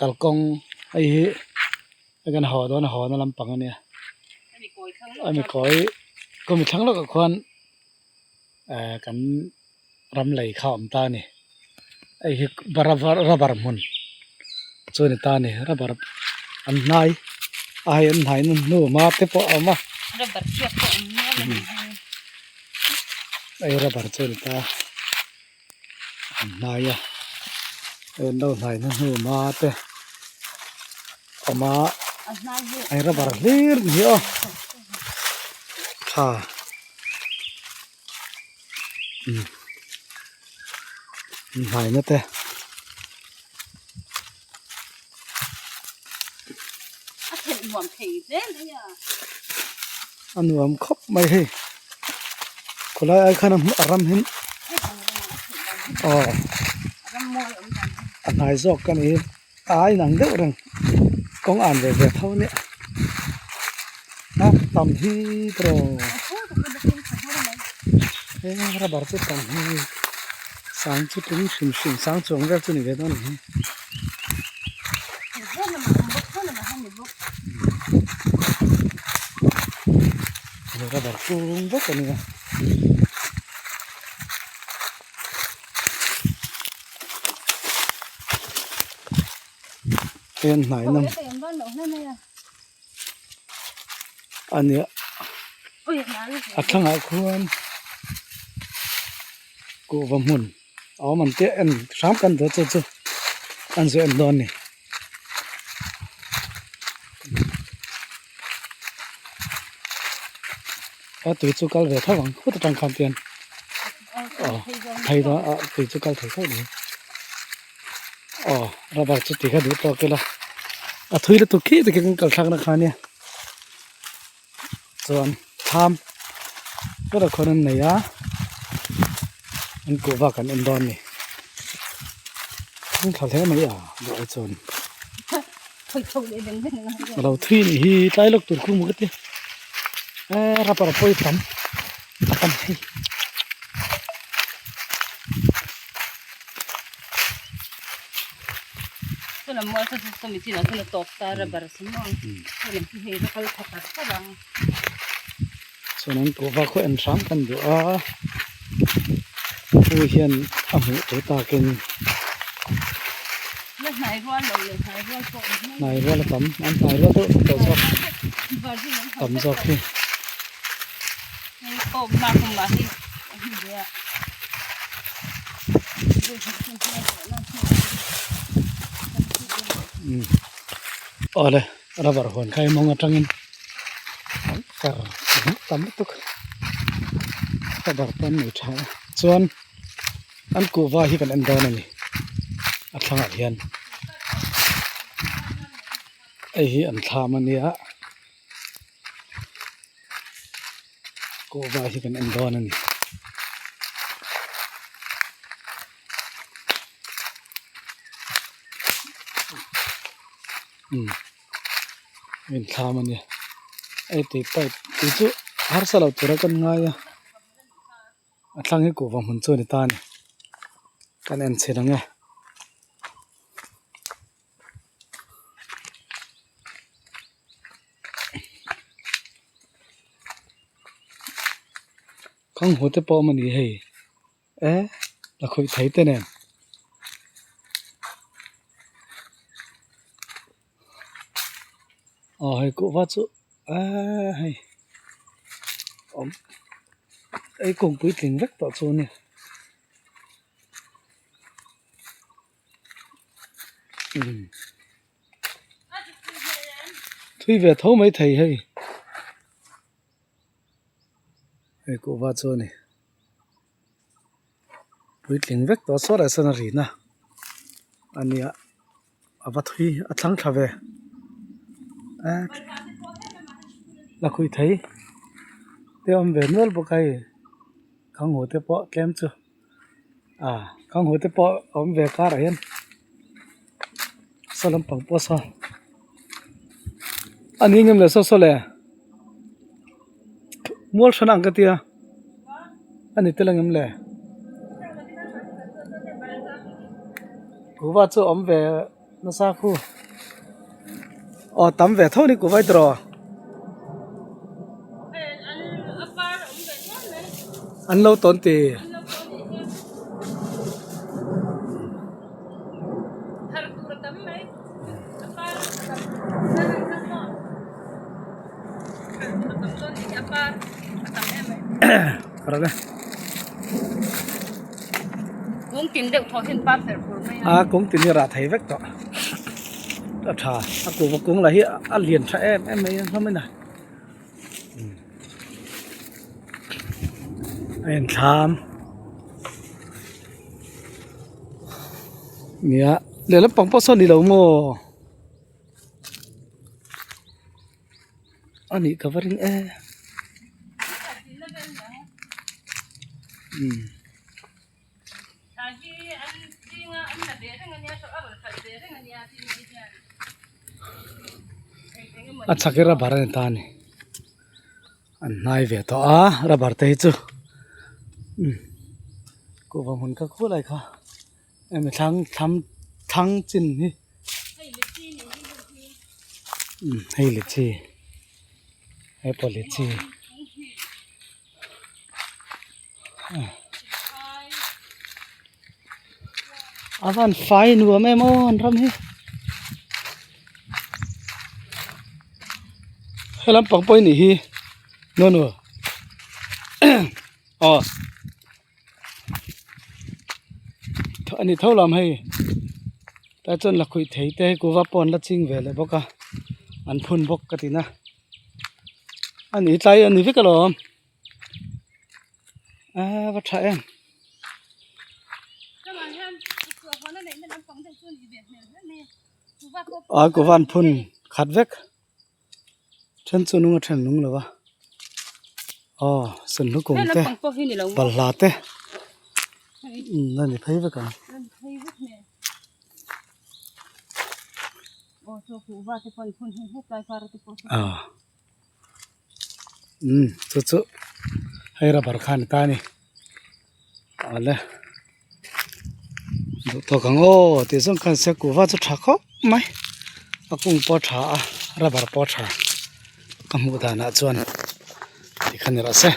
Kalkawng hei hi hei kan haw dawn a haw na lampang a nia a mi kawi kawmi thlang lawkah khuan ehh kan ram lei kha a awm ta a ni hei hi rubber hmun chu a ni ta a ni rubber an hnai a hei an hnai na hnu hma te pawh a awm a hei rubber chu a ni ta a. An hnai a hei an lo hnai na hnu hma te awm a hei rubber hlir a ni aw tha umm hnai na te. A nuam khawp mai hei khawlai ai khan a ram hi aw a hnai zawk ka ni a inang deuh reng kawng an ve ve tho a nia a tam hi tiraw he rubber chu tam hi sang chu tum hrim hrim sang chuang vel chu ni ve dawn a ni hi. Rubber kung vek a nia. Heng hnai nam a nia a thlangah khuan kuhva hmun a awm ang tih en hram kan duh chu chu an zu en dawn a ni. A tui chu kal ve tho ang khut atang khan tian aw thei dawn a tui chu kal thei tho mai aw rubber chu ti kha duh tawk ila a thui lutuk khi takin kan kal thlak na kha nia chuan thlam ber ah khawn an nei a an kuhva kan en dawn a ni an thla hle mai a duh ai chuan. A lo thui anih hi tlai lawk tur khu maw ka ti eee rubber pawh hi tam a tam hei. Chuan an kuhva khaw en hram kan duh a pu hian a hmuh tur takin hnai rual a tam an hnai rual deuh tawh zawk tam zawk hi. Awle. Rubber huan kha i mawng atangin kar tam lutuk rubber pawh an nei tha a chuan an kuhva hi kan en dawn a ni a thlangah hian hei hi an thlam a nia kuhva hi kan en dawn a ni. Umm inthlam a nia hei tui pipe tui chu harsa lo tura kan ngai a a thlang hi kuhva hmun chu a ni ta a ni kan en chhin ang e. Khang haw te pawh a awm a ni hei. E la khawih thei te nen aw hei kuhva chu eee hei awm ei kung puitling vek tawh chu a ni umm thui ve tho mai thei hei hei kuhva chu a ni. Puitling vek tawh saw leh sawn a rin a a nia a va thui a thlang thla ve la khuih thei te a awm ve nual bawk a hei khang haw te pawh tlem chu ah khang haw te pawh a awm ve karah hian saw lampang pawh saw a ni ngem le saw saw le. Mual hran ang ka tia a ni tel angem le kuhva chu a awm ve. Nasa khu. Aw tam ve tho ni ku vai tawh. An lo tawn ti. A kung tin hi rah thei vek tawh a tha a kuhva kung lah hi a lian tha em em mai a hlawm in a a inthlam nia lehlam pang pawh sawn ni lo maw. A nih ka va ring e umm. A chhak hi rubber a ni ta a ni an hnai ve tawh a rubber te hi chu umm kuhva hmun kha khulai kha hemi thlang thlam thlang chin hi umm hei litchi hei pawh litchi a van fai nuam em aw an ram hi he lampang pawh hi nih hi nuanu aw. A ni tho lam hei tlai chuan lakhuih thei te kuhva pawh an la ching ve leh bawk a an phun bawk ka ti na a ni tlai a ni vek alawm a va tha em. A kuhva an phun khat vek. Then chu nung a then nung lo va aw sunhlu kum te balhla te umm a ni phei vek ang. Aw umm chu chu hei rubber kha a ni ta a ni awle duh tawk ang aw tih zawng khan se kuhva chu tha khawp mai a kung pawh a tha a rubber pawh a tha ka hmuh danah chuan tikhan ni rawh se.